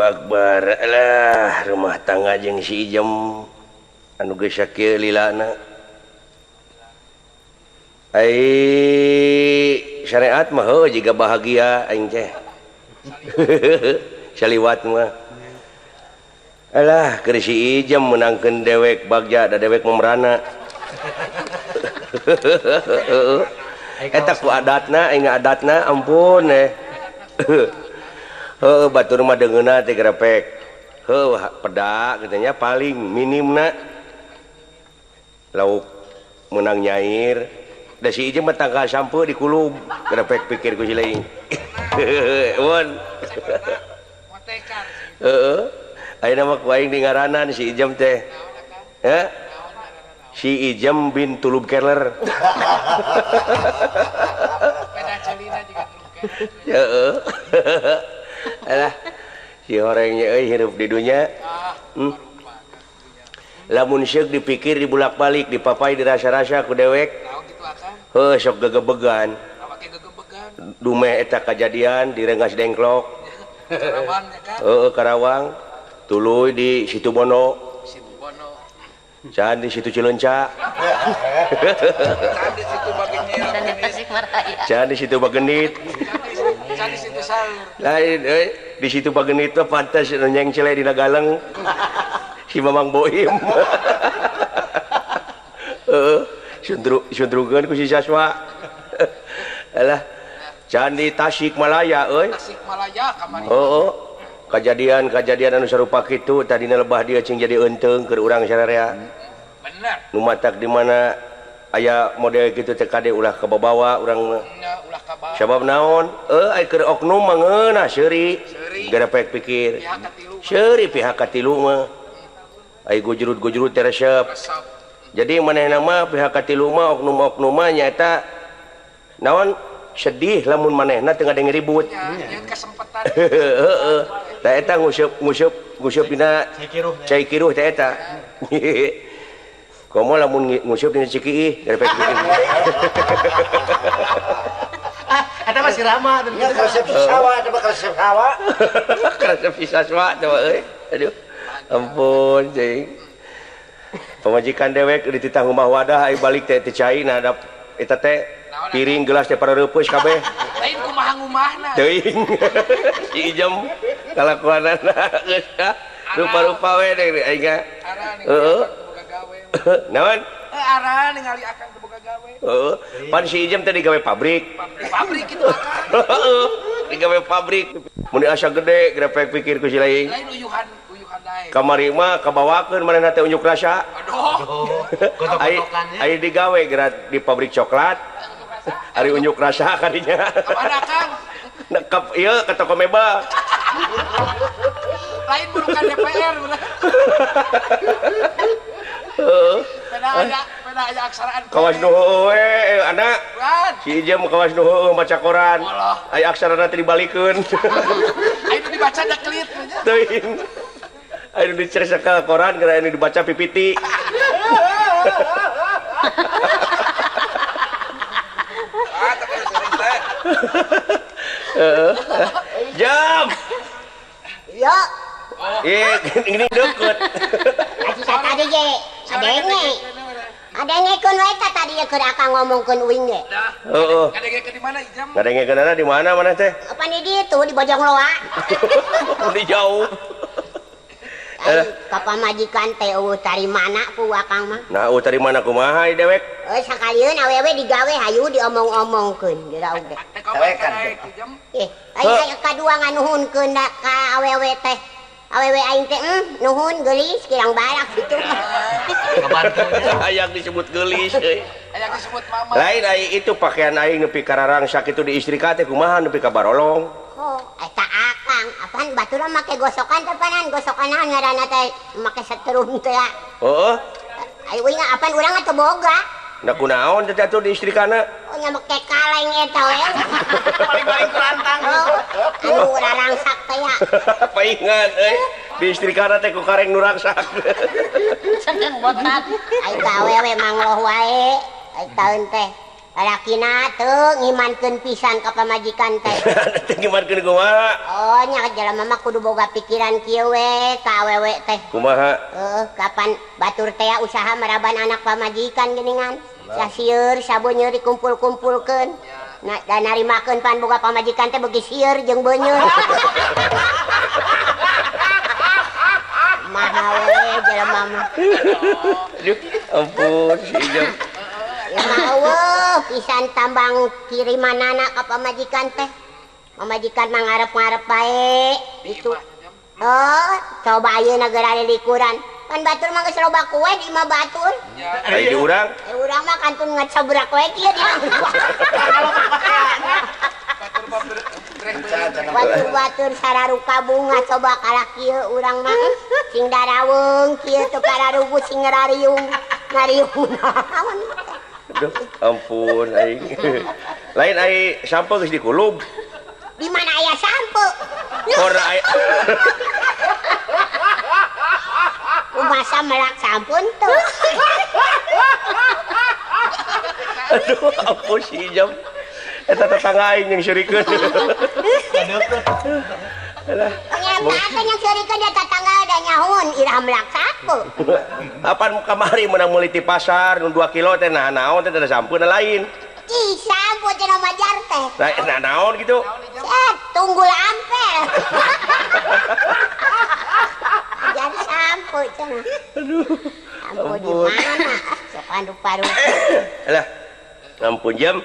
Akbar. Alah, rumah tangga jeung si Ijem anu geus sakieu lilana. Ai syariat mah heuh jiga bahagia aing teh. Saliwat mah. Alah, keur si Ijem meunangkeun dewek bagja da dewek memerana. Eta ku adatna aing adatna ampun eh. Heuh batur mah deungeunna teh grepek. Heuh pedak kitu nya paling minimna. Lauk meunang nyair. Da si Ijem mah tangkal sampe di kulub. Grepek pikir ku si lain. Mun. Heeh. Ayeuna mah ku aing di ngaranan si Ijem teh. Heh? Si Ijem bin Tulub Keller. Heeh. Alah, si horengnya euy hirup di dunya. Lamun seuk dipikir dibulak-balik, dipapai dirasa-rasa ku dewek. Heuh sok gegebegan. Dumeh eta kajadian di Renggas Dengklok. Heeh, Karawang. Tuluy di Situbondo. Can di situ Cileunca. Can di situ Bagenit. Can di situ Saur. Lain euy, di situ Bagenit mah pantes nu nyengcele dina galeng. Si Mamang Boim. Heeh, sundrugeun ku si Saswa. Alah, can di Tasikmalaya euy. Tasikmalaya kamari. Heeh. Kajadian-kajadian anu sarupa kitu tadina lebah dia cing jadi eunteung keur urang sararea. Bener. Nu matak di mana aya model kitu teh kade ulah kababawa urang mah. Ulah kabawa. Sabab naon? Euy keur oknum mah ngeunah seuri. Garepek pikir. Seuri pihak katilu mah. Ai gujrut-gujrut teh resep. Jadi manehna mah pihak katilu mah oknum-oknum mah nyaeta naon sedih lamun manehna teu ngadenge ribut. Nya kesempatan. Heeh. Da eta nguseup dina cai kiruh teh eta. Komo lamun nguseup dina Cikiih garepek pikir. Eta mah si Rama nya karesep siswa eta mah karesep hawa. Karesep siswa teh euy. Aduh. Ampun cing. Pamajikan dewek dititah rumah wadah ai balik teh teu cai nah da eta teh piring gelas teh parareupeus kabeh. Lain kumaha ngumahna. Teuing. Si Ijem kalakuanana geus rupa-rupa we deui aing. Heeh. Naon? Ara ningali akang teu boga gawe. Heeh. Pan si Ijem teh digawe pabrik. Pabrik kitu akang. Heeh. Digawe pabrik. Mun asa gede grepek pikir ku si lain. Lain uyuhan daek. Kamari mah kabawakeun manehna teh unjuk rasa. Aduh. Ai digawe geura di pabrik coklat. Ari unjuk rasa kadinya. Ka mana Kang? Nekep ieu ka toko mebel. Lain burukan DPR bener. Heeh. Peda aya aksaraan. Kawas nu heueuh we anak. Si Ijem kawas nu heueuh maca koran. Aya aksarana teh dibalikeun. Aya nu dibaca da kelit nya. Teuing. Aya nu diceresa ka koran gara anu dibaca pipiti. Jam. Ya. Ini deket. Atuh tadi ge. Adenge. Adengekeun wae tah tadi keur akang ngomongkeun uing ge. Heeh. Ngadengekeun di mana Ijam? Ngadengekeunana di mana mana teh? Apa di ditu di Bojong Loa. Di jauh. Ka pamajikan teh eueuh tarimana ku akang mah. Nah, eueuh tarimana kumaha ieu dewek? Euy sakalieun awewe digawe hayu diomong-omongkeun geura oge. Tewekan. Eh, aya kadua nganuhunkeun ka awewe teh. Awewe aing teh nuhun geulis kirang balak kitu. Hayang disebut geulis euy. Hayang disebut mama. Lain ai itu pakaian aing nepi ka rarangsak kitu di istri ka teh kumaha nepi ka barolong. Oh, eta akang apaan batur make gosokan teh panan gosokan naon ngaranna teh make setrum teh. Heeh. Ai uing apaan urang teh boga. Da kunaon teh atuh di istri kana? Oh nya make kaleng eta we. Paling-paling kerantang. Anu rarangsak teh ya. Paingan euy. Di istri kana teh ku kareng nu rangsak. Ceneng botak. Ai ka awewe mangloh wae. Ai taeun teh. Lalakina teu ngimankeun pisan ka pamajikan teh. Teu ngimankeun kumaha? Oh nya jelema mah kudu boga pikiran kieu we ka awewe teh. Kumaha? Heeh, kapan batur teh usaha maraban anak pamajikan geuningan. Sasieur sabeunyeur dikumpul-kumpulkeun. Nah, dan narimakeun pan boga pamajikan teh beuki sieur jeung beunyeur. Maha we jelema mah. Aduh, ampun si Ijam. Ya mah pisan tambang kirimanana ka pamajikan teh. Pamajikan mah ngarep-ngarep bae itu. Oh, coba ayeuna geura lilikuran. Pan batur mah geus loba kue di imah batur. Ai di urang? Urang mah kantun ngacabrak we kieu di. Batur-batur sararuka bunga coba kalah kieu urang mah sing daraweung kieu teu kararugu sing ngariung. Ngariung naon. Aduh, ampun aing. Lain ai sampo geus dikulub. Di mana aya sampo? Ora aya. Masa melak sampun tuh. Aduh, ampun si Ijam. Eta tetangga aing yang syurikeun. Alah. Nyata yang syurikeun dia tetangga da nyahun irah melak sampo. Apan kamari menang meuli ti pasar nu 2 kilo teh nah naon teh da sampeuna lain. Ih, sampo cenah majar teh. Nah, naon gitu? Tunggul ampel. Jadi sampo cenah. Aduh. Sampo di mana? Sok anu paru. Alah. Ampun jam.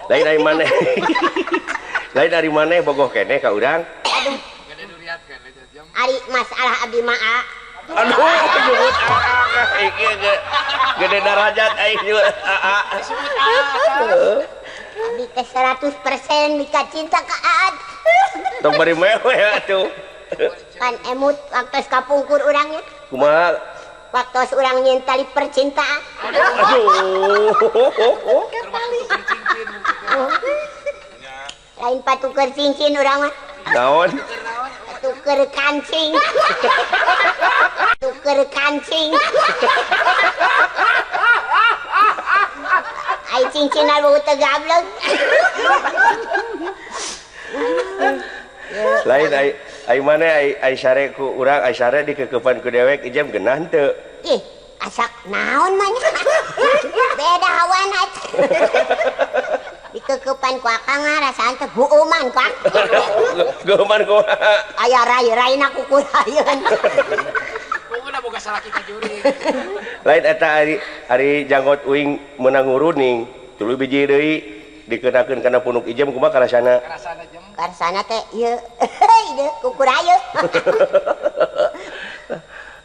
Lain dari mana? Lain dari mana bogoh keneh ka urang? Aduh. Ari masalah abdi mah. Aduh, nyebut aa iki gede darajat aing nyebut aa. Disebut aa. Abdi teh 100% mika cinta ka Aad. Tong bari mewe atuh. Kan emut waktu kapungkur urangnya. Kumaha? Waktu urang nyen tali percintaan. Aduh. Lain patuker cincin urang mah. Naon? Tuker kancing. Tuker kancing. Ai cincinan bau teu gablek. Lain ai ai maneh ai ai sare ku urang ai sare dikekepan ku dewek Ijam geunah henteu. Ih, asak naon mah nya. Beda hawana. Dikekepan ku akang rasaan teh huuman ku akang. Huuman kumaha? Aya rai-raina kukurayeun. Punguna boga salaki ka jurig. Lain eta ari ari janggot uing meunang nguruning, tuluy biji deui dikenakeun kana punuk Ijam kumaha karasana? Karasana jam. Karasana teh ieu ieu kukurayeun.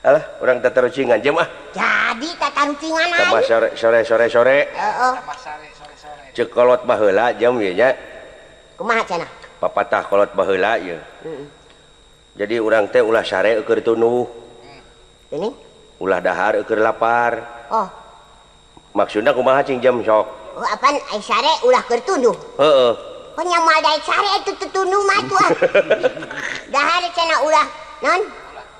Alah, urang tatarucingan jam ah. Jadi tatarucingan aing. Tambah sore sore sore sore. Heeh. Tambah sore sore sore. Ceuk kolot baheula jam ieu nya. Kumaha cenah? Papatah kolot baheula ieu. Heeh. Jadi urang teh ulah sare eueur tunduh. Ini? Ulah dahar eueur lapar. Oh. Maksudna kumaha cing jam sok? Oh, apaan ai sare ulah keur tunduh? Heeh. Oh nya moal daek sare eta tunduh mah atuh. Dahar cenah ulah naon?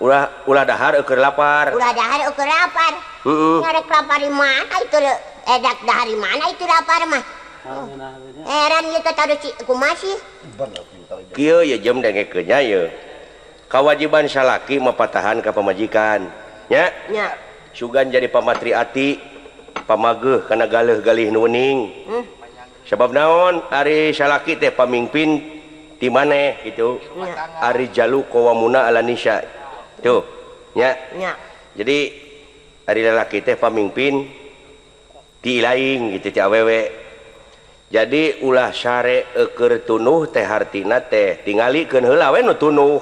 Ulah ulah dahar eueur lapar. Ulah dahar eueur lapar. Heeh. Ngarek lapar di mana itu edak dahar di mana itu lapar mah. Heran ieu teh taruci kumaha sih? Kieu ye jam dengekeun nya ieu. Kawajiban salaki mapatahan ka pamajikan. Nya? Nya. Sugan jadi pamatri ati, pamageuh kana galeuh-galih nu wening. Sebab naon ari salaki teh pamingpin ti maneh kitu. Ari jalu qawamuna ala nisa. Tuh, nya. Nya. Jadi ari lalaki teh pamingpin ti lain gitu ti awewe. Jadi ulah sare eueur tunuh teh hartina teh tingalikeun heula we nu tunuh.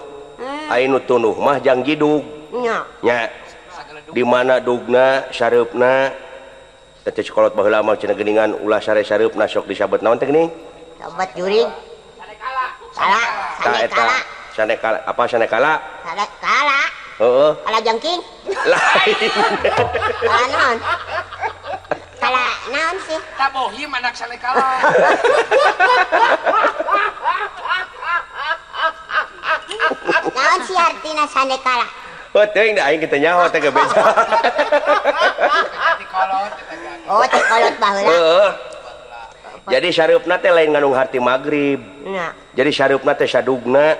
Ai nu tunuh mah jang jidug. Nya. Nya. Di mana dugna sareupna teh sekolot baheula mah cenah geuningan ulah sare sareupna sok disabet naon teh geuning? Sabet jurig. Salah, sanekala. Sanekala apa sanekala? Sanekala. Heeh. Kala jengking. Lain. Kala naon? Kala naon sih? Tabohim anak sanekala. Naon sih artina sanekala? Oh, teuing da aing kitu nyaho teh gebeja. Oh, ti kolot baheula. Heeh. Jadi sareupna teh lain ngandung harti magrib. Nya. Jadi sareupna teh sadugna.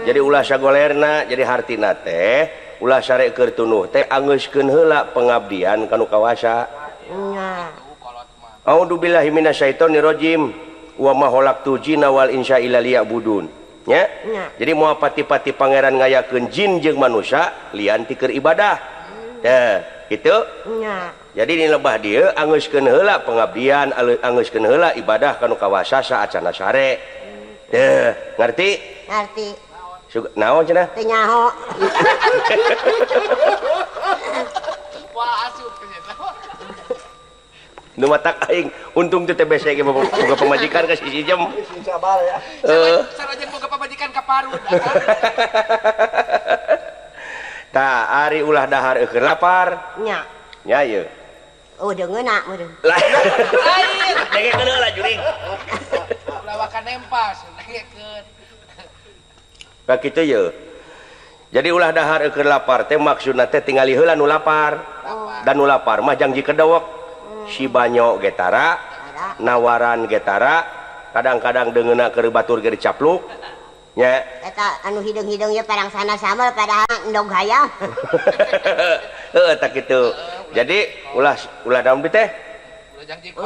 Jadi ulah sagolerna, jadi hartina teh ulah sare keur tunuh teh angeuskeun heula pengabdian ka nu kawasa. Nya. A'udzubillahi minasyaitonirrajim. Wa ma khalaqtu jinna wal insa illa liya'budun. Nya? Jadi moal pati-pati pangeran ngayakeun jin jeung manusia lian ti keur ibadah. Teh, kitu? Nya. Jadi di lebah dieu angeuskeun heula pengabdian, angeuskeun heula ibadah ka nu kawasa saacana sare. Teh, ngerti? Ngerti. Naon cenah? Teu nyaho. Wah, asup cenah. Nu matak aing untung teh TBC ge boga pamajikan ka sisi jam. Sabar ya. Heeh. Sarajan boga pamajikan ka parut. Tah, ari ulah dahar eueuh lapar. Nya. Nya ieu. Oh, deungeuna meureun. Lain. Dengekeun heula juring. Ulah wakan nempas, dengekeun. Ka kitu ye. Jadi ulah dahar eueuh lapar teh maksudna teh tingali heula nu lapar. Dan nu lapar mah jangji kedewek. Si banyo getara, nawaran getara, kadang-kadang deungeuna keur batur ge dicapluk. Nya. Eta anu hideung-hideung ye parang sana sambal padahal endog hayam. Heuh tah kitu. Jadi ulah ulah naon teh? Ulah jangji kop.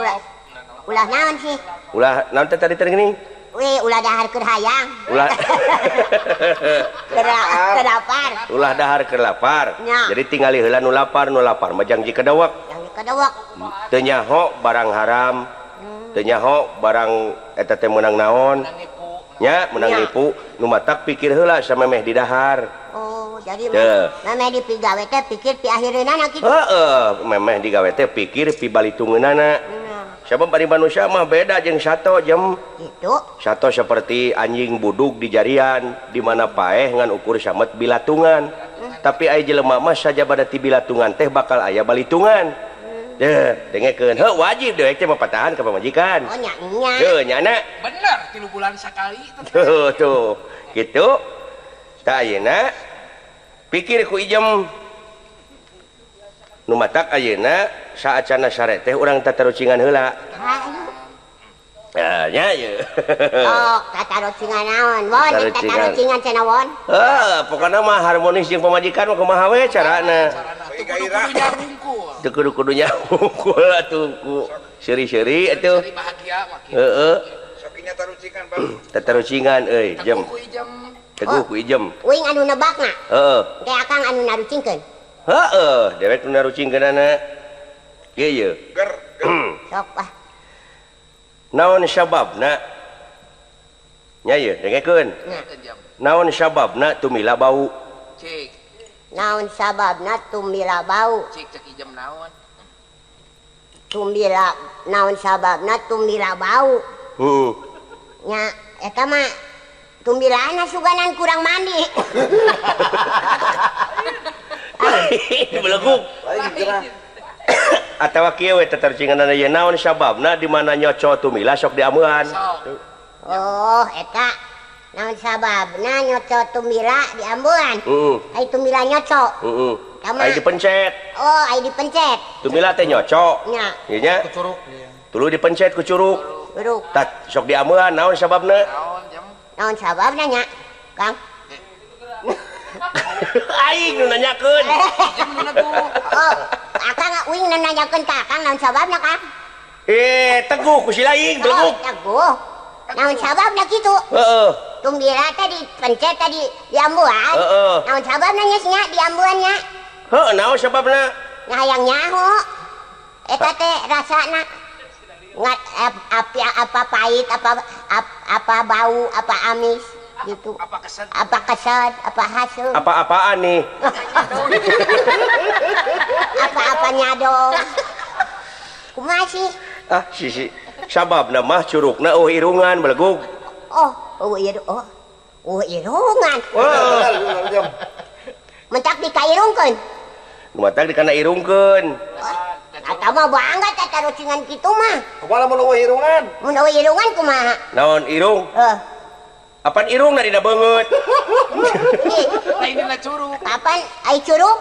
Ulah naon sih? Ulah naon teh tadi teh geuning? Wih, ulah dahar keur hayang. Ulah keur lapar. Ulah dahar keur lapar. Jadi tingali heula nu lapar, nu lapar mah jangji kedewek. Jangji kedewek. Teu nyaho barang haram. Teu nyaho barang eta teh meunang naon. Nya, meunang nipu, nu matak pikir heula samemeh di dahar. Oh, jadi memeh dipigawe teh pikir pi akhireunana kitu. Heeh, memeh digawe teh pikir pi balitungeunana. Sabab bari manusia mah beda jeung sato jem. Gitu. Sato seperti anjing budug di jarian, di mana paeh ngan ukur samet bilatungan. Tapi aya jelema mah sajabada ti bilatungan teh bakal aya balitungan. Deh, dengekeun. Heuh wajib dewek teh mah patahan ka pamajikan. Oh nya nya. Heuh nya na. Bener, 3 bulan sakali. Tuh, tuh. Gitu. Tah ayeuna pikir ku ijem. Nu matak ayeuna saacana sare teh urang tatarucingan heula. Ah, nya ieu. Oh, tatarucingan naon? Won, tatarucingan cenah won. Heuh, pokona mah harmonis jeung pamajikan mah kumaha we carana. Teu kudu-kudu nyarungkul atuh ku seuri-seuri atuh. Bahagia mah kieu. Heeh. Sok nya tarucingan, Bang. Tatarucingan euy, jem. Teguh ku ijem. Uing anu nebakna. Heeh. Teh akang anu narucingkeun. Heeh, dewek nu narucingkeunana. Ieu ye. Ger. Sok ah. Naon sababna? Nya ieu dengekeun. Naon sababna tumila bau? Cik. Naon sababna tumila bau? Cik cek ijem naon? Tumila naon sababna tumila bau? Heeh. Nya eta mah tumbilana suganan kurang mandi. Beleguk. Atawa kieu we tatarcinganana ieu naon sababna di mana nyoco tumila sok diameuan. Oh, eta naon sababna nyoco tumila diameuan? Heeh. Ai tumila nyoco. Heeh. Ai dipencet. Oh, ai dipencet. Tumila teh nyoco. Nya. Ieu nya. Ku curug. Tuluy dipencet ku curug. Curug. Tat sok diameuan naon sababna? Naon jam? Naon sababna nya? Kang. Aing nu nanyakeun. Jam nu neguh. Oh, akang uing nu nanyakeun ka akang naon sababna, Kang? Teguh ku si laing beleguk. Oh, teguh. Naon sababna kitu? Heeh. Tumila teh dipencet tadi diambuan. Heeh. Naon sababna nya nya diambuan nya? Heeh, naon sababna? Hayang nyaho. Eta teh rasana ngat apa apa pahit, apa apa bau, apa amis gitu. Apa keset? Apa keset, apa hasil? Apa-apaan nih? Apa-apa nyadong. Kumaha sih? Ah, sisi. Sababna mah curugna eueuh irungan belegug. Oh, eueuh irung. Oh, eueuh irungan. Oh. Mentak dikairungkeun. Mentak dikana irungkeun. Atau mah bangga tatarucingan kitu mah. Kumaha mun eueuh irungan? Mun eueuh irungan kumaha? Naon irung? Heuh. Apan irung na dina beungeut. Lain dina curug. Kapan ai curug?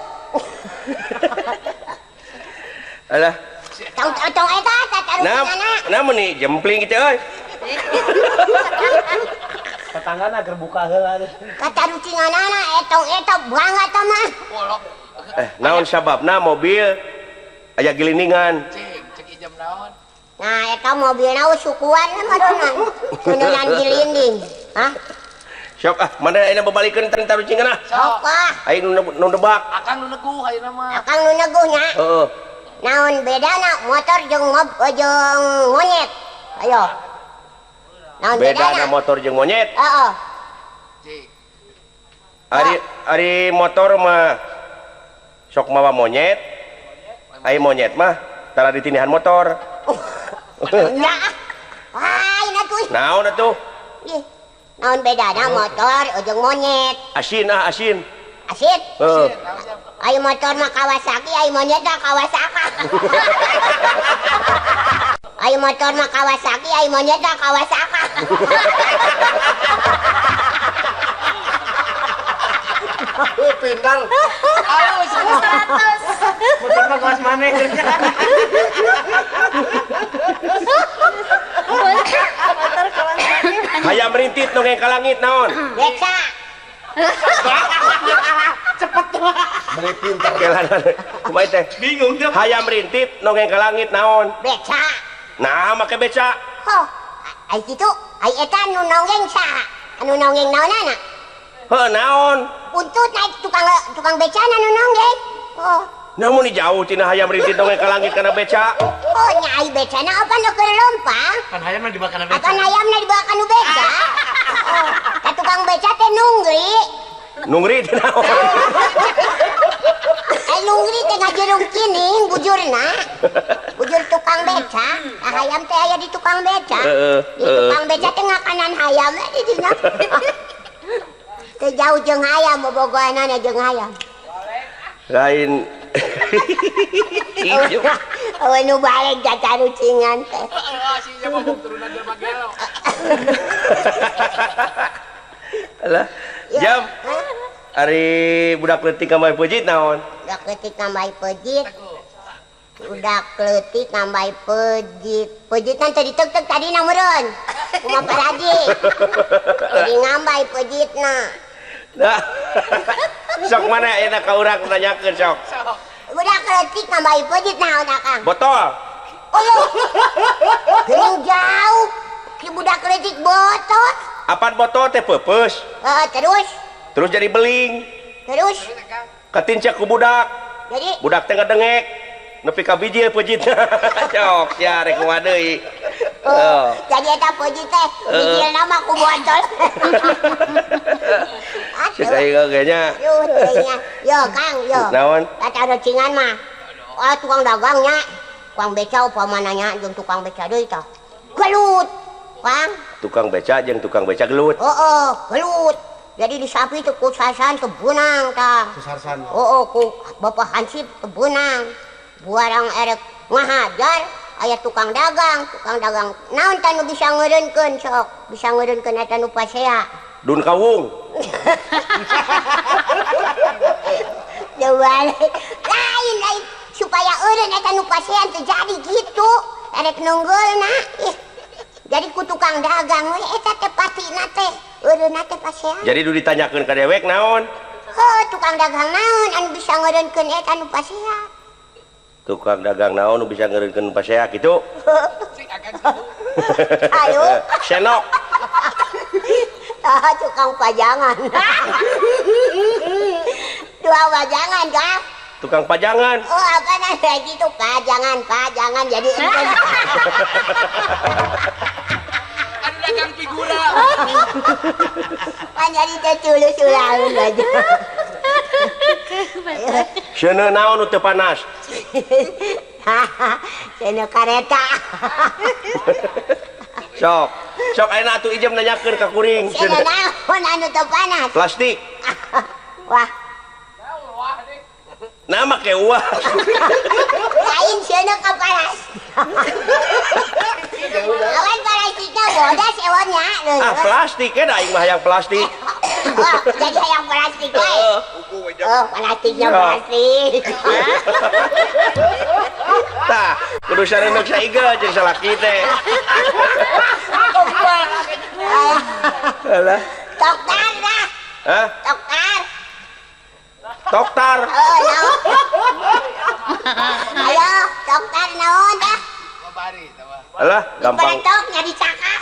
Alah, Tong tong eta tatarucinganna. Nah, meni jempling kitu euy. Tetanggana keur buka heula. Katarucinganana etong eta banget mah. Naon sababna mobil aya giliningan? Cing, cek ijam naon? Nah, eta mobilna sukuan mah sununan gilinding. Hah? Sok ah, mana ayeuna babalikeun tarucingan ah. Sok ah. Aing nu nebak. Akang nu neguh ayeuna mah. Akang nu neguh nya. Heeh. Naon bedana motor jeung jeung monyet? Ayo. Naon bedana motor jeung monyet? Heeh. Ari ari motor mah sok mawa monyet. Ai monyet mah tara ditinihan motor. Ya. Lain atuh. Naon atuh? Ih. Naon bedana motor jeung monyet? Asin ah, asin. Asin? Heeh. Ai motor mah Kawasaki, ai monyet mah Kawasaka. Ai motor mah Kawasaki, ai monyet mah Kawasaka. Pintar. Halus 100. Motor mah kawas maneh. Motor kawas maneh. Hayam rintit nongeng ka langit naon? Beca. Cepet tuh. Beli pintar. Kumaha teh? Bingung dia. Hayam rintit nongeng ka langit naon? Beca. Nah, make beca. Oh, ai kitu, ai eta nu nonggeng saha? Anu nonggeng naonana? Heuh, naon? Untut naik tukang becana nu nonggeng. Oh. Namun jauh tina hayam rintit nongeng ka langit kana beca. Oh, nya ai becana apa nu keur leumpang? Kan hayamna dibawa kana beca. Apan hayamna dibawa kana beca? Oh, ka tukang beca teh nungri. Nungri teh naon? Ai nungri teh ngajerung kining bujurna. Bujur tukang beca. Nah, hayam teh aya di tukang beca. Di tukang beca teh ngakanan hayam di dinya. Teu jauh jeung hayam bobogohanana jeung hayam. Lain. Oh, nu balik tatarucingan teh. Heeh, si nya mabuk turunan jelema gelo. Alah, jam. Ari budak leutik nambah peujeut naon? Budak leutik nambah peujeut. Budak leutik nambah peujeut. Peujeutna teh diteuk-teuk tadina meureun. Kumaha paraji. Jadi ngambay peujeutna. Nah. Sok mana ayeuna ka urang nanyakeun sok. Budak leutik nambah peujeut naon Akang? Botol. Oh. Geuning jauh. Ki budak leutik botol. Apaan botol teh peupeus? Heeh, terus. Terus jadi beling. Terus katincak ku budak. Jadi budak teh ngadengek nepi ka bijil peujeutna. Cok sia rek kumaha deui. Oh, jadi eta peujeut teh bijilna mah ku botol. Cek aing oge nya. Yo Kang, yo. Naon? Tatarucingan mah. Oh, tukang dagangnya. Tukang beca upamana nya jeung tukang beca deui tah. Gelut. Kang. Tukang beca jeung tukang beca gelut. Heeh, gelut. Jadi disapi teh ku sasan teu beunang tah. Ku sarsan. Heeh, ku Bapak Hansip teu beunang. Buarang erek ngahajar aya tukang dagang naon tah nu bisa ngeureunkeun sok, bisa ngeureunkeun eta nu pasea. Dun kawung. Lain lain supaya eureun eta nu pasea teu jadi kitu. Erek nunggeulna. Ih. Jadi ku tukang dagang we eta teh patina teh eureunna teh pasea. Jadi du ditanyakeun ka dewek naon? Heuh, tukang dagang naon anu bisa ngeureunkeun eta nu pasea? Tukang dagang naon nu bisa ngeureunkeun pasea kitu? Ayo. Senok. Ah, tukang pajangan. Dua pajangan kah? Tukang pajangan. Oh, apa nanya gitu pajangan, pajangan jadi Aduh dagang figura. Pan jadi teh tulus ulaun aja. Seuneu naon nu teu panas? Seuneu kareta. Sok, sok ayeuna atuh ijem nanyakeun ka kuring. Seuneu naon anu teu panas? Plastik. Wah. Nah make uang. Lain seuneu ka panas. Awan plastikna bodas ewonnya. Ah plastik ya aing mah hayang plastik. Oh, jadi hayang plastik wae. Oh, plastiknya plastik. Tah, kudu sareundeuk saigel jeung salaki teh. Alah. Toktar dah. Hah? Toktar. Toktar. Oh, naon? Ayo, toktar naon dah? Alah, gampang. Diperetok nyari cakap.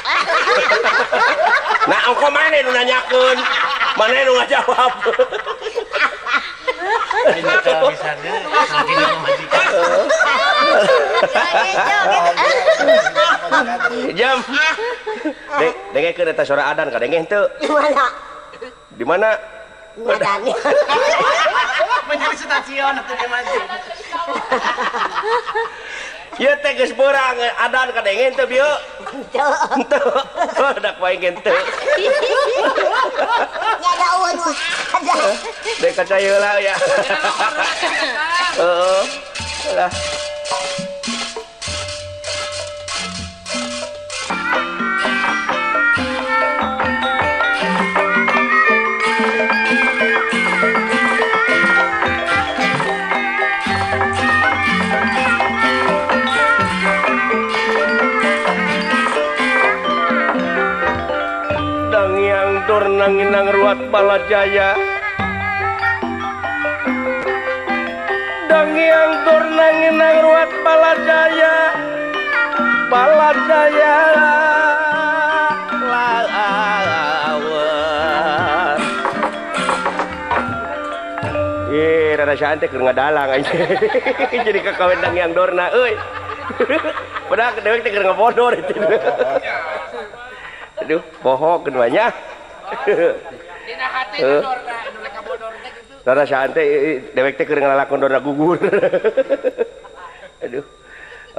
Nah, engko maneh nu nanyakeun? Maneh nu ngajawab? Jam. Dengekeun eta suara adan kadenge henteu? Di mana? Di mana? Adan. Menjadi stasiun atuh dia maju. Ieu teh geus beurang adan kadenge henteu bieu? Henteu. Henteu. Dak wae henteu. Nya da eueun adan. Dek kaca heula ya. Heeh. Lah. Dangiang Dornanginang ruat Balajaya. Dangiang Dornanginang ruat Balajaya. Balajaya lawan. Ih, rada cantik keur ngadalang anjing. Jadi kakawin Dangiang Dorna euy. Padahal dewek teh keur ngabodor itu. Aduh, poho keduanya. Dina hate dorna, nu rek kabodor teh kitu. Rada saante dewek teh keur ngalakon dorna gugur. Aduh.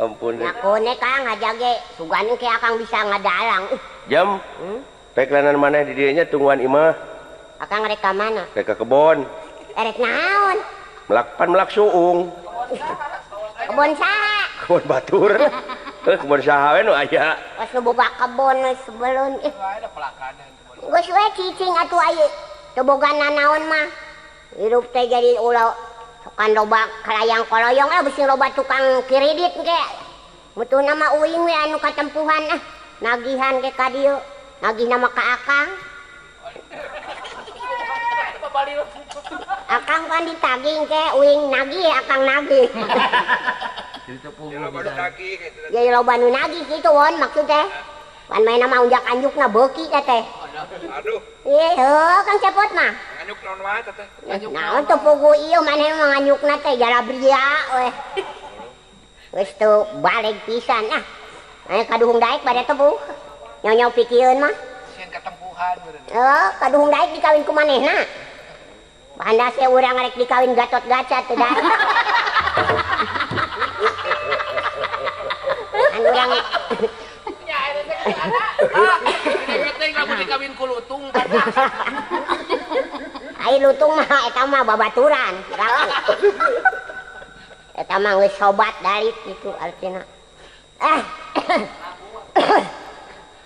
Ampun. Ngakone Kang ngajage, sugan ke Akang bisa ngadalang. Jam. Rek lanan maneh di dieu nya tungguan imah. Akang rek ka mana? Rek ka kebon. Rek naon? Melak pan melak suung. Kebon saha? Kebon batur. Kebon saha we nu aya. Geus nu boga kebon sebelun. Geus we cicing atuh aya. Teu boga nanaon mah. Hirup teh jadi ulah tukang loba kalayang koloyong lah bisi loba tukang kredit ge. Mutuna mah uing we anu katempuhan ah. Nagihan ge ka dieu. Nagihna mah ka Akang. Akang kan ditagih ke uing nagih Akang nagih. Jadi loba nu nagih kitu won maksud teh. Pan maena mah unjak anjukna beuki teh teh. Aduh. Ih, heuh Kang Cepot mah. Nganyuk naon wae teh teh. Naon teu pugu ieu maneh mah nganyukna teh jalabria we. Geus teu balik pisan ah. Aya kaduhung daek bade tepuh. Nyonyo pikieun mah. Sieun katempuhan meureun. Heuh, kaduhung daek dikawin ku manehna. Banda se urang rek dikawin Gatot-Gaca teu daek. Anu urang nya eta teh ada. Ah, teh lamun dikawin ku lutung. Ai lutung mah eta mah babaturan. Eta mah geus sobat dalit kitu artina. Ah.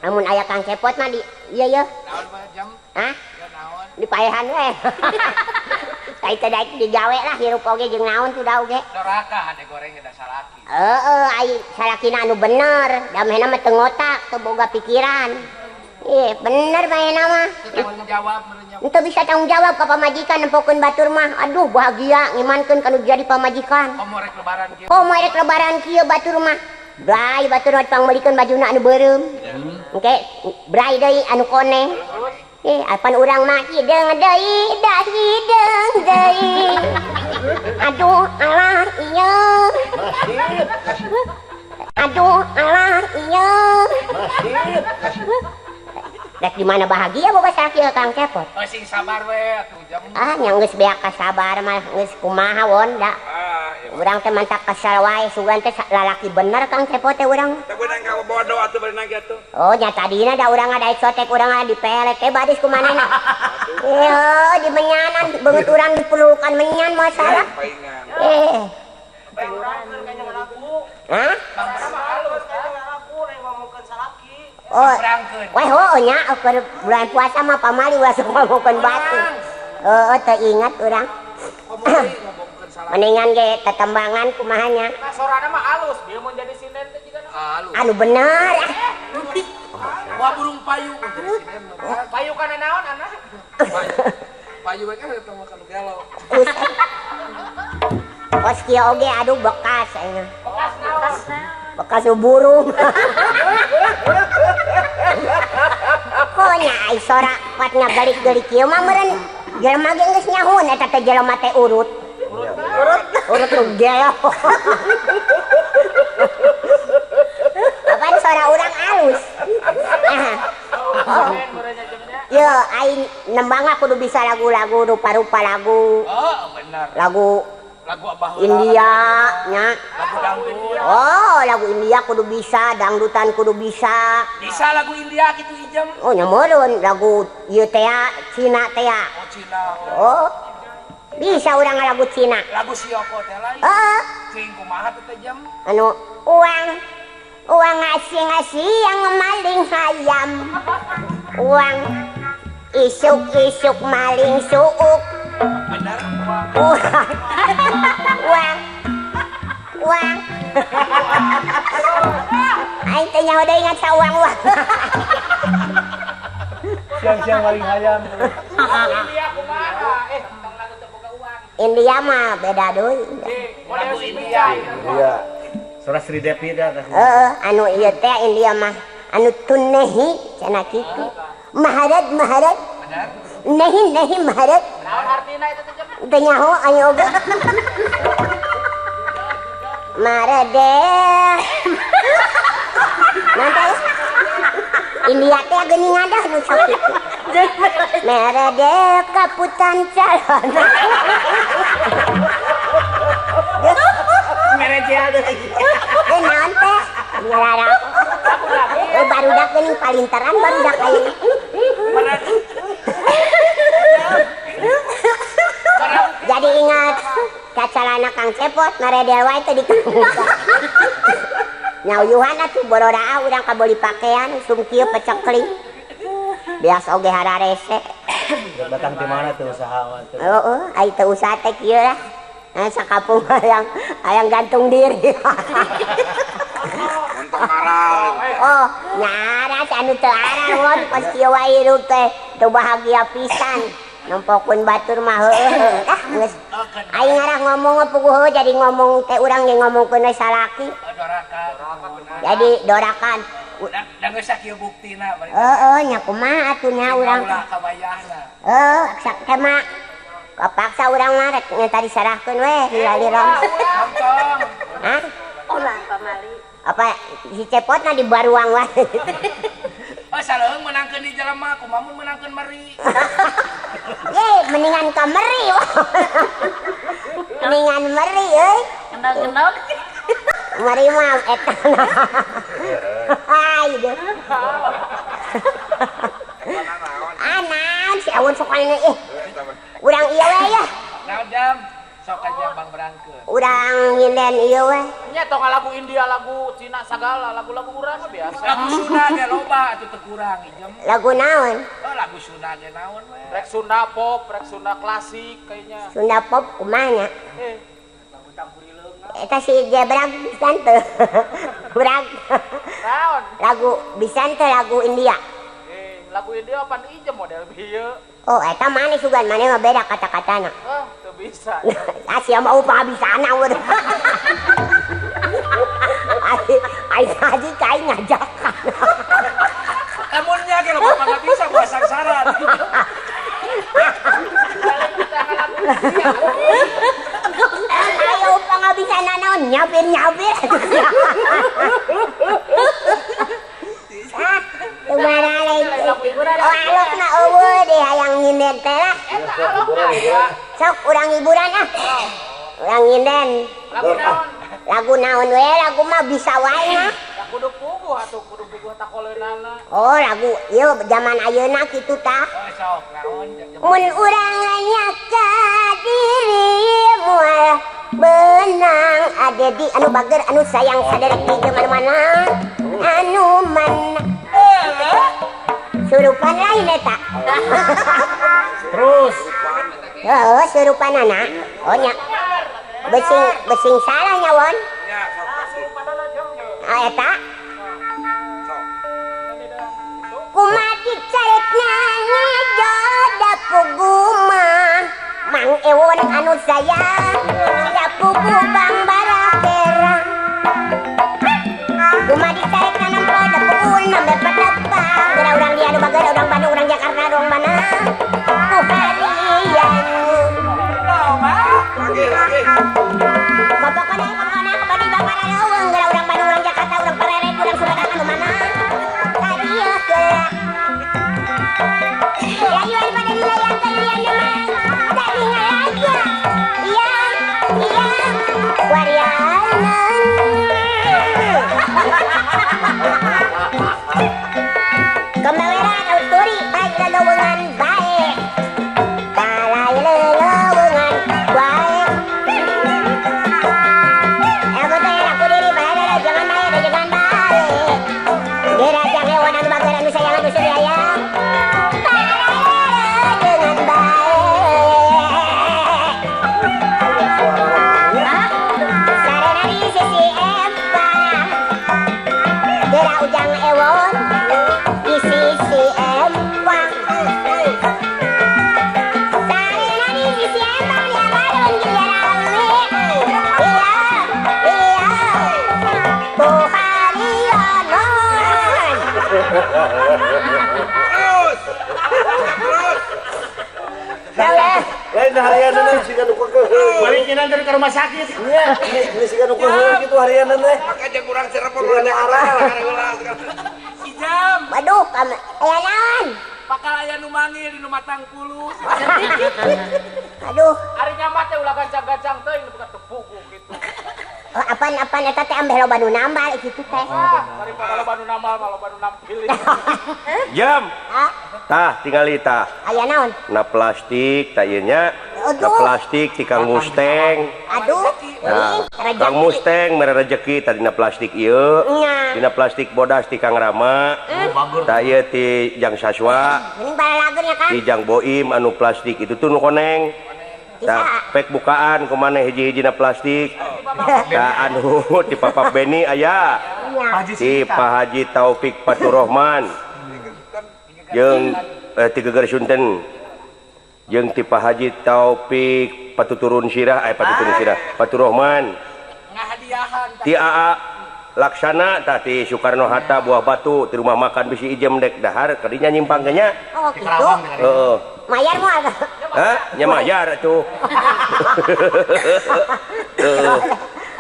Lamun aya Kang Cepot mah di ieu yeuh. Naon mah jam? Hah? Naon? Di paehan we. Tai teh daek digawe lah hirup oge jeung naon tuh da oge. Doraka hade goreng da salaki. Heeh, ai salakina anu bener, da mehna mah teu ngotak, teu boga pikiran. Ih, bener manehna mah. Teu tanggung jawab meureun nya. Teu bisa tanggung jawab ka pamajikan nempokeun batur mah. Aduh, bahagia ngimankeun kanu jadi pamajikan. Komo rek lebaran kieu. Komo rek lebaran kieu batur mah. Brai batur mah pangmeulikeun bajuna anu beureum. Engke brai deui anu koneng. Eh, apan urang mah hideung deui, da hideung deui. Aduh, alah ieu. Aduh, alah ieu. Rek di mana bahagia boga salaki Kang Cepot. Oh, sing sabar we atuh jam. Ah, nya geus beak kasabar mah geus kumaha won da. Urang teh mantak kesal wae sugan teh lalaki bener Kang Cepot teh urang. Teh beunang ka bodo atuh beunang ge atuh. Oh, nya tadina da urang ada sotek urang ada dipelek teh badis ku manehna. Ieu di menyanan beungeut urang diperlukan menyan masalah. Eh. Hah? Oh. Weh heuh nya keur bulan puasa mah pamali ulah sok ngomongkeun batur. Heeh teu ingat urang. Mendingan ge tetembangan kumaha nya. Nah, sorana mah alus, bieu mun jadi sinden teh jiga alus. Anu bener. Wah burung payu mun jadi sinden. Payu kana naon anak? Payu we kan eta mah kanu gelo. Kos kieu oge aduh bekas ayeuna. Bekas naon? Bekas burung. Konya ai sora kuat ngagelik-gelik kieu mah meureun jelema ge geus nyahoun eta teh jelema teh urut. Urut. Urut nu gelo. Apaan sora urang alus. Oh. Yo aing nembang kudu bisa lagu-lagu rupa-rupa lagu. Oh, benar. Lagu lagu abah India nya. Lagu dangdut. Oh, lagu India kudu bisa, dangdutan kudu bisa. Bisa lagu India kitu ijem. Oh, nya meureun lagu ieu teh Cina teh. Oh, Cina. Oh. Bisa urang lagu Cina. Lagu Sioko teh lain. Heeh. Cing kumaha teh jam? Anu uang uang ngasih-ngasih yang maling hayam. Uang isuk-isuk maling suuk. Benar. Uang. Uang. Uang. Aing teh nyaho deui ingat sa uang-uang. Siang-siang maling hayam. India kumaha? Tong lagu teu boga uang. India mah beda deui. Lagu India. Iya. Sora Sri Devi dah. Heeh, anu ieu teh India mah anu tunehi cenah kitu. Maharad maharad. Benar. Nehi nehi maharad. Naon artina eta teh? Teu nyaho aing oge. Marade. Nanti India teh geuning ngadah nu sok kitu. Merede kaputan calon. Merede ada lagi. Eh naon teh? Ngalara. Eh barudak geuning palinteran barudak aing. Jadi ingat kacalana Kang Cepot maredel wae teh dikamuka. Nyauyuhan atuh borodaa urang kabeuli pakaian sum kieu pecekling. Biasa oge hararese. Datang di mana tuh usaha mah teh? Heeh, ai teu usaha teh kieu lah. Nah, sakapung hayang gantung diri. Untuk aral. Oh, nyaras anu teu aral won pas kieu wae hirup teh teu bahagia pisan. Nempokeun batur mah heueuh. Ah geus. Aing ngarah ngomong puguh jadi ngomong teh urang ge ngomongkeun we salaki. Doraka. Jadi dorakan. Da geus sakieu buktina. Heeh, nya kumaha atuh nya urang. Ulah kabayahna. Heuh, sak teh mah kapaksa urang mah rek nya tadi sarahkeun we lila-lila. Hah? Ulah pamali. Apa si Cepotna di baruang wae. Oh, saleuheung menangkeun di jelema, kumaha mun menangkeun meri. Ye, mendingan ka meri. Mendingan meri euy. Kendok-kendok. Meri mah eta. Hai deh. Ah, naon si awon sok anu ih. Urang ieu we ya. Naon jam? Sok aja Bang berangkeun. Urang nyinden ieu we. Nya tong lagu India, lagu Cina sagala, lagu-lagu urang mah biasa. Lagu Sunda ge loba atuh teu kurang ijem. Lagu naon? Oh, lagu Sunda ge naon we. Rek Sunda pop, rek Sunda klasik kayaknya. Sunda pop kumaha nya? Lagu Tampurileung. Eta si Jebrag pisan teu. Brag. Naon? Lagu pisan teu lagu India. Lagu India pan ijem model bieu. Oh, eta maneh sugan maneh mah beda kata-katana. Ah, teu bisa. Ah, sia mah upah bisana urang. Ai haji kai ngajakan. Lamunnya ge loba mah bisa buat sangsara. Ayo upah nggak bisa nanaon nyapir-nyapir. Oh, alokna eueuh deh hayang nyinden teh lah. Sok urang hiburan ah. Urang nyinden. Lagu naon? Lagu naon we, lagu mah bisa wae mah. Kudu puguh atuh, kudu puguh takoleunana. Oh, lagu ieu zaman ayeuna kitu tah. Oh, sok naon? Mun urang nanya ka diri moal beunang ade di anu bager anu sayang saderek di mana-mana anu mana. Pan lain eta. Terus. Heeh, surupanana. Oh nya. Besing besing salah nya won. Ah eta. Kumaha carekna ngejoda puguma. Mang Ewon anu sayang siap pugu bang barabera. Kumaha carekna nempo da pugul nambe patepang. Geura urang dia anu bager urang Bandung urang Jakarta urang mana. Ku harian. Pokokna pokokna kebani bangara leuweung geura urang Bandung urang Jakarta urang Pareret urang Sumedang anu mana. Kadieu geura. Rayuan pada dilayangkeun lian mah. Tadi ngalaga. Iya, iya. Wariana. Kemaweran auturi ay leleuweungan bae. Talai leleuweungan bae. Aku teh aku diri bae jangan bae jangan bae. Geura jang hewan anu bager anu sayang anu suriaya. Dengan bae. Sarena di sisi empang. Geura Ujang Ewon di sisi empang. Sarena di sisi empang ya balun gilarame. Iya, iya. Buharianon. Terus. Terus. Lain harianan siga nu kekeuheung. Balik nyeunang dari ke rumah sakit. Nya, ini siga nu kekeuheung kitu harianan teh. Makanya kurang serepon Siga nu arah. Si Jam. Waduh, kamu aya naon? Bakal aya nu manggil di nu matang puluh. Aduh. Ari nyamat teh ulah gancang-gancang teuing nu buka tepugu gitu. Oh, apaan eta teh ambeh loba nu nambal kitu teh. Daripada loba nu nambal mah loba nu nampil. Jam. Hah? Tah tingali tah. Aya naon? Na plastik tah ieu nya. Na plastik ti Kang Musteng. Aduh. Nah, Kang Musteng mere rejeki tadi na plastik ieu. Dina plastik bodas ti Kang Rama. Tah ieu ti Jang Saswa. Mending balalageun ya Kang. Ti Jang Boim anu plastik itu tuh nu koneng. Tah pek bukaan kumaneh hiji-hijina plastik. Tah anu ti Papa Beni aya. Ti Pak Haji Taufik Faturrahman. Jeung ti Geger Sunten. Jeung ti Pak Haji Taufik Patuturun Sirah, Patuturun Sirah, Faturrahman. Ti AA Laksana tah ti Soekarno Hatta Buah Batu ti rumah makan bisi ijem dek dahar kadinya nyimpang ge nya. Oh kitu. Heeh. Mayar moal. Hah? Nya mayar atuh. Heeh.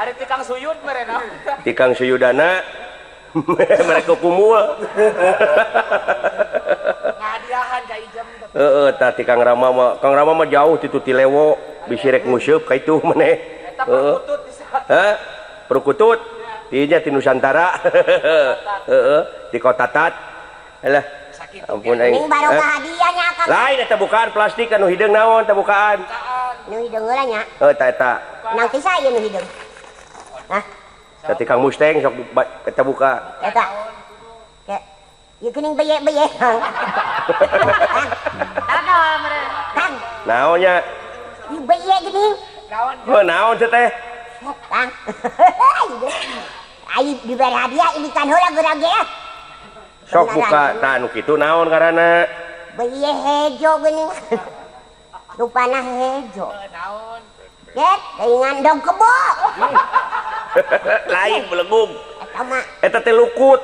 Ari ti Kang Suyud merena. Ti Kang Suyudana mereka kumul. Ngahadiahan ka ijem. Heeh, tah ti Kang Rama mah, Kang Rama mah jauh ti tu ti Lewo, bisi rek nguseup ka itu maneh. Eta perkutut di sana. Hah? Perkutut. Dinya ti Nusantara. Heeh, di Kota Tat. Alah. Ampun aing. Ning barokah hadiah nya Kang. Lain eta bukaan plastik anu hideung naon teh bukaan. Nu hideung heula nya. Heuh eta eta. Nang tisa ieu nu hideung. Hah? Tadi Kang Musteng sok eta buka. Eta. Ieu geuning beye-beye. Kang. Naon nya? Ieu beye geuning. Naon? Heuh naon teh teh? Kang. Ai diberi hadiah ini kan heula geura ge. Sok buka tah anu kitu naon ngaranna? Beye hejo geuning. Rupana hejo. Naon? Get, teuingan dong kebo. Lain belegung. Eta mah. Eta teh lukut.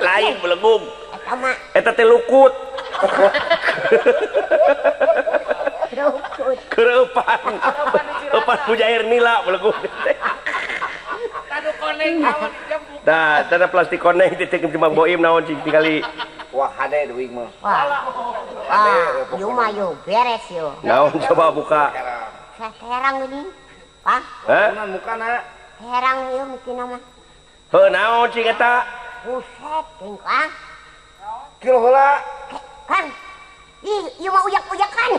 Lain belegung. Eta mah. Eta teh lukut. Lukut. Kereupan. Eupan pujair nila belegung. Tadu koneng naon jam buka. Tah, tah plastik koneng titik Mang Boim naon cing tingali. Wah, hade duit mah. Wah. Ah, ieu mah yo beres yo. Naon coba buka. Herang ini. Kang. Hah? Mukana. Herang ieu mungkin mah. Heuh naon cing eta? Buset, ting Kang. Kilo heula. Kang. Ih, ieu mah uyak-uyakan.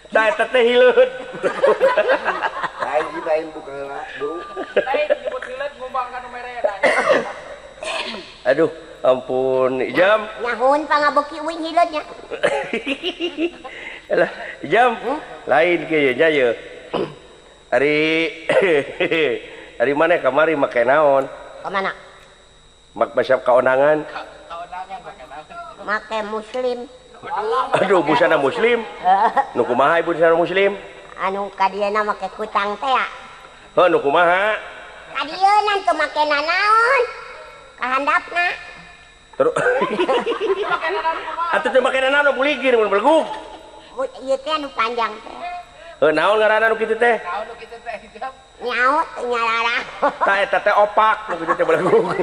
Tah eta teh hileud. Lain lain buka heula, Bro. Lain nyebut hileud Ampun, Ijam. Nyahun pangabeuki uing hileud nya. Alah, Ijam. Lain kieu nya ye. Ari ari maneh kamari make naon? Ka mana? Mak basa kaonangan. Kaonangan make naon? Make muslim. Aduh, busana muslim. Nu kumaha ibu busana muslim? Anu ka dieuna make kutang teh ya. Heuh, nu kumaha? Ka dieuna teu make nanaon. Ka handapna. Terus atuh teu make nanaon buligir mun belegug. Ieu teh anu panjang teh. Heuh, naon ngaranna nu kitu teh? Naon nu kitu teh, Ijam? Nyaut nyarara. Tah eta teh opak nu kitu teh belegug.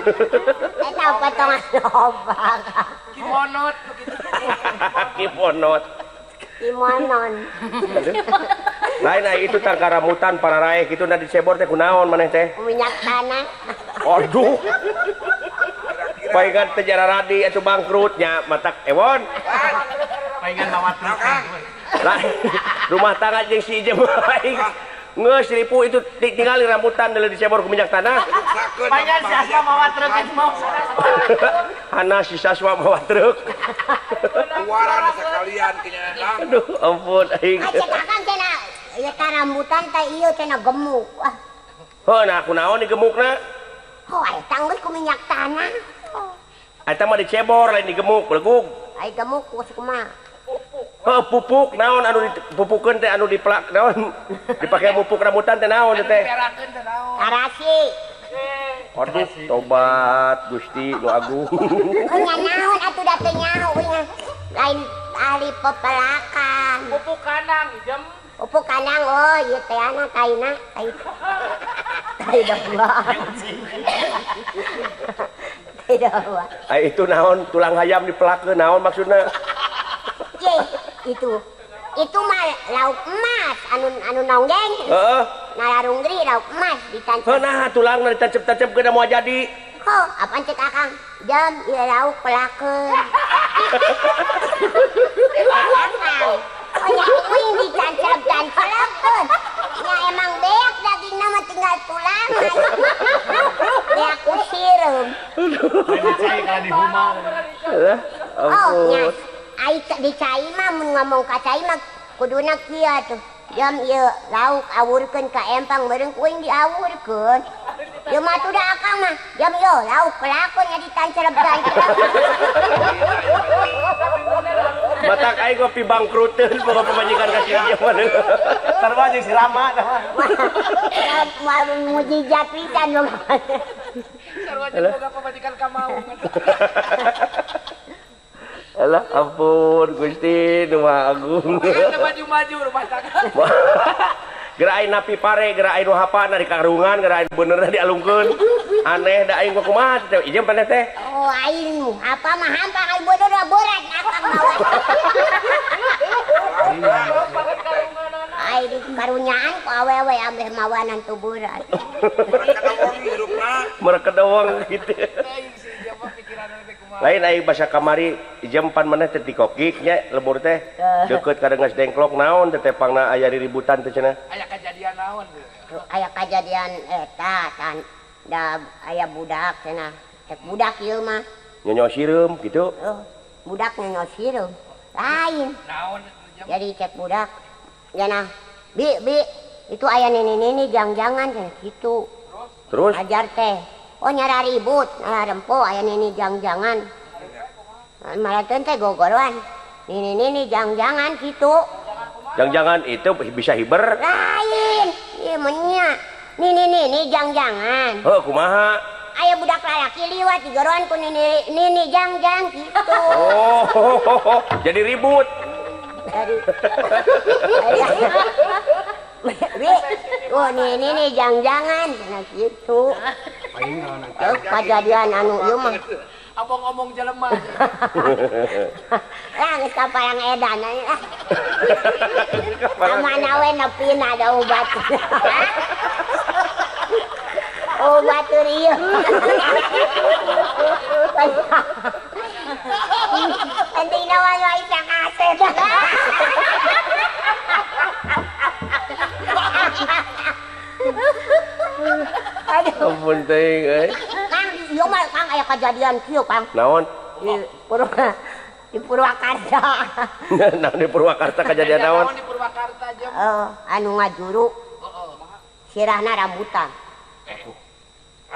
Eta potongan opak. Kimonot nu kitu. Kimonot. Kimonon. Lain ai itu tangkaramutan para raeh kitu na dicebor teh kunaon maneh teh? Minyak tanah. Aduh. Paingan teh jararadi atuh bangkrut nya matak ewon. Paingan mawa truk. Lah rumah tangga jeung si Ijem aing. Geus ripu itu tingali rambutan deuleu dicebor ku minyak tanah. Paingan si Aswa mawa truk geus mau. Hana si Saswa mawa truk. Keluaran sekalian kenyataan. Aduh, ampun aing. Ai cek akang cenah ieu teh rambutan teh ieu cenah gemuk. Wah. Heuh, nah kunaon digemukna? Oh, eta geus ku minyak tanah. Eta mah dicebor lain digemuk, belegug. Ai gemuk ku kumaha? Heuh, pupuk naon anu dipupukeun teh anu dipelak naon dipake mupuk rambutan teh naon teh? Diperakeun teh naon? Tarasi. Aduh, tobat Gusti nu agung. Oh, nya naon atuh da teu nyaho uing lain ahli pepelakan. Pupuk kanang, Ijem. Pupuk kanang oh ieu teh ana taina tai. Tai domba. Tai domba. Ai itu naon tulang hayam dipelakeun naon maksudna? Itu mah lauk emas anu anu nonggeng. Heeh. Nalarunggri lauk emas ditancep. Heuh nah tulangna ditancep-tancep geuna moal jadi. Heuh, apaan cek akang? Jam ieu lauk pelakeun. Oh, uing ditancep-tancep. Ya emang beak dagingna mah tinggal tulang. Beak ku sireum. Dicai kana dihumang. Oh, nya. Ai di cai mah mun ngomong ka cai mah kuduna kieu atuh. Jam ieu lauk awurkeun ka empang meureun kuing diawurkeun. Ieu mah tuh da akang mah. Jam ieu lauk pelakon nya ditancelep-tancelep. Matak aing ngopi bangkruteun boga pamajikan ka si ieu mah. Sarua jeung si Rama tah mah. Moal mujizat pisan boga. Sarua jeung boga pamajikan ka maung. Alah ampun Gusti nu Maha Agung. Maju-maju rumah tangga. Geura aing napi pare, geura aing nu hapana di karungan, geura aing benerna dialungkeun. Aneh da aing kumaha teh ieu maneh teh. Oh aing apa mah hampa aing bodoh da berat akang mawa. Ai di karunyaan ku awewe ambeh mawanan tu berat. Mereka dawang gitu. Lain aing basa kamari jam pan maneh teh tikokik nya lebur teh deukeut ka Rengas Dengklok naon teh tepangna aya riributan teh cenah. Aya kajadian naon? Aya kajadian eta tan da aya budak cenah. Cek budak ieu mah. Nyonyo sireum kitu. Oh, budak nyonyo sireum. Lain. Naon? Jadi cek budak cenah, "Bi, bi, itu aya nini-nini jang-jangan cenah kitu." Terus? Ajar teh. Oh nyara ribut, nyara rempo, aya nini jang-jangan. Malah teh gogoroan. Nini-nini jang-jangan gitu. Jang-jangan itu bisa hiber? Lain, ieu menya. Nini-nini jang-jangan. Heuh, kumaha? Aya budak lalaki liwat digoroan ku nini nini jang-jang gitu. Oh, jadi ribut. Jadi Wi, oh nini nih jang-jangan nah gitu. Oh, kejadian anu ieu mah. Abong-omong jelema. Lah geus kaparang edan ah. Kamana we nepina ada obat. Obat ieu. Penting nawa wae kaset. Ampun teuing euy. Kang, Ieu mah Kang aya kajadian kieu Kang. Naon? Di Purwakarta. Naon di Purwakarta kajadian naon? Di Purwakarta jam. Anu ngajuru. Sirahna rambutan.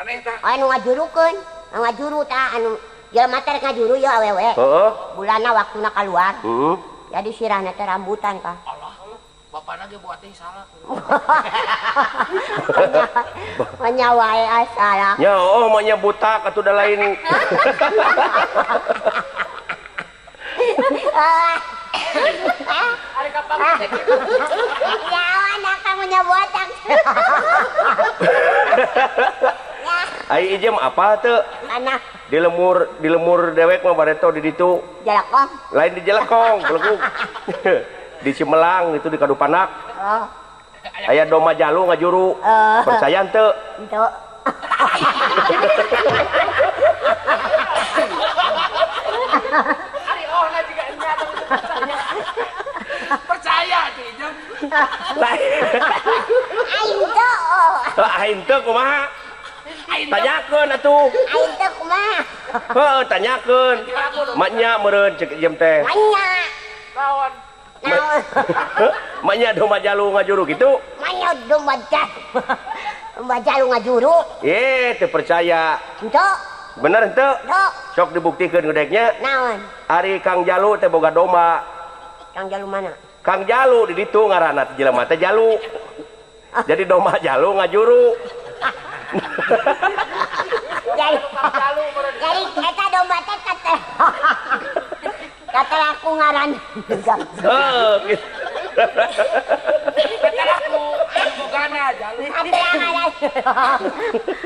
Aneh tah. Anu ngajurukeun, ngajuru tah anu jelema teh ngajuru ya awewe. Heeh. Bulanna waktuna kaluar. Heeh. Jadi sirahna teh rambutan Kang. Allah. Bapana ge buat teh salah. Manya wae salah. Ya oh manya buta atuh da lain. Ari kapan teh kitu. Ya anak kamu nya botak. Ai ijem apa teu? Mana? Di lemur dewek mah bareto di ditu. Jelekong. Lain di Jelekong, belegug. Di Cimelang itu di Kadupanak. Oh. Aya domba jalu ngajuru. Percaya henteu? Henteu. Ari ohna juga nya percaya tuh ijem. Aing teu. Aing teu kumaha? Tanyakeun atuh. Aing teu kumaha? Heuh, tanyakeun. Maknya meureun cek ijem teh. Maknya. Naon? Maknya domba jalu ngajuru gitu? Maknya domba jalu. Domba jalu ngajuru. Teu percaya. Henteu. Bener henteu? Henteu. Sok dibuktikeun gudegnya. Naon? Ari Kang Jalu teh boga domba. Kang Jalu mana? Kang Jalu di ditu ngaranna teh jelema teh Jalu. Jadi domba jalu ngajuru. Jadi eta domba teh kata kata aku ngaran. Heuh gitu. Kata aku bogana jalu.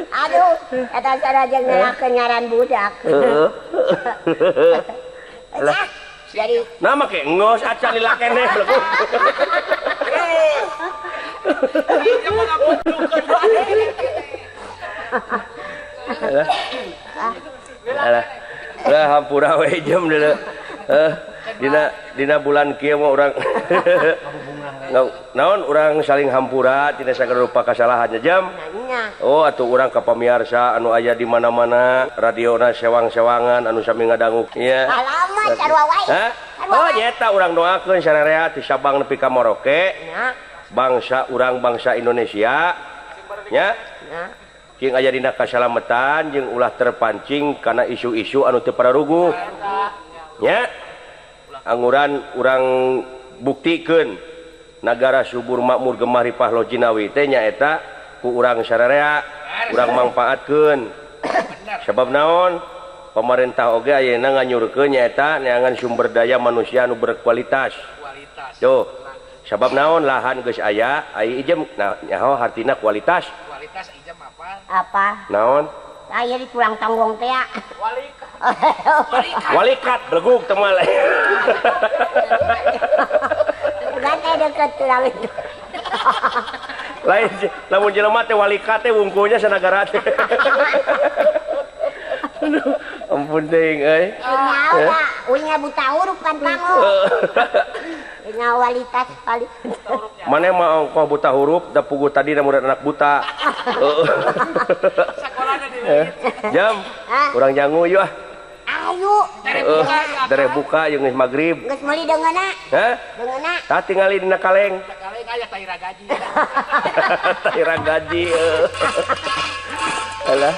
Aduh, eta sarajeng ngerakeun ngaran budak. Heeh. Lah, jadi nah make ngos acan lila keneh belegu. Ieu mah ngapuntukeun wae. Alah. Lah hampura we jam deuleu. Dina bulan kieu mah urang naon urang saling hampura tina sagala rupa kasalahannya jam. Oh atuh urang ka pamiarsa anu aya di mana-mana radiona sewang-sewangan anu sami ngadangu nya. Alamat sarua wae. Oh nyeta urang doakeun sararea ti Sabang nepi ka Maroke. Bangsa urang bangsa Indonesia nya. Jeung aya dina kasalametan jeung ulah terpancing kana isu-isu anu teu pararuguh. Nya. Anguran urang buktikeun nagara subur makmur gemah ripah loh jinawi teh nyaeta ku urang sararea urang mangpaatkeun. Sabab naon? Pemerintah oge ayeuna nganyurkeun nyaeta neangan sumber daya manusia anu berkualitas. Tuh. Sabab naon lahan geus aya, ai ijem nah nyaho hartina kualitas. Kualitas ijem apa? Apa? Naon? Aya di tulang tonggong teh ya. Walikat. Walikat belegug teh mah. Bukan teh deket tulang itu. Lain lamun jelema teh walikat teh wungkulnya sanagara teh. Aduh, ampun teuing euy. Nyawa, unya buta huruf kan pango. Nya walitas paling. Mane mah ongkoh buta huruf da puguh tadi da murid anak buta. Sakolana di Jam, urang jangu yeuh ah. Ayo. Dere buka jeung geus magrib. Geus meuli deungeunna. Hah? Deungeunna. Tah tingali dina kaleng. Kaleng aya taira gaji. Taira gaji. Alah.